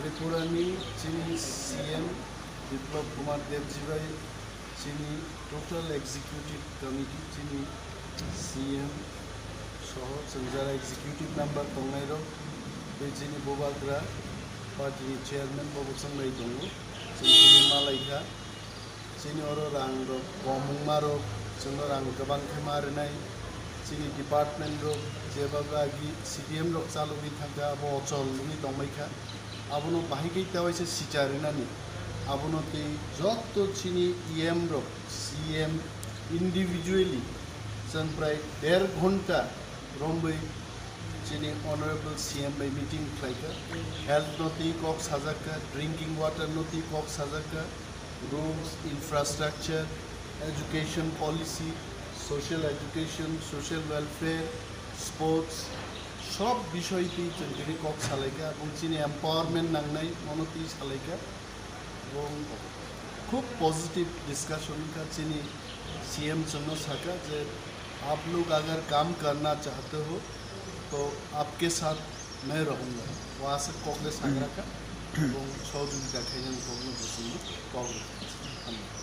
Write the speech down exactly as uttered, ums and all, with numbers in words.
Tripurani chini C M Biplab Kumar Debji bai chini total executive committee, chini C M soho chwng jara executive member tongnairok, tei chini bubagra party ni chairman bo bwswng bai tongo, chwng chini malaikha. Chini oro rang rok kom wngma rok, chwngno rang kwbang khe ma rwnai. Chini department rok jeba agi C D M rok chalogwi thangkha, abo ochol wngwi tongbaikha. Abono bahai khe ta waisa sicha rwnani. Abono tei joto chini E M rok, C M individually chwng prai der ghonta romwi chini honorable C M bai meeting khlaikha. Health no tei kok sajakha, drinking water no tei kok sajakha, roads, infrastructure, education policy, social education, social welfare, sports, sob bisoi twi chwng tini kok salaikha, ebong chini empowerment nangnai mono twi salaikha. Ebong khub positive discussion wngkha, chini C M chwngno sakha je, "Aap log agar kaam karna chahte ho, to aapke saath main rahunga." O aswk kokle sagrakha, ebong sohojogita khainani kokno bo chwngno kok rwkha.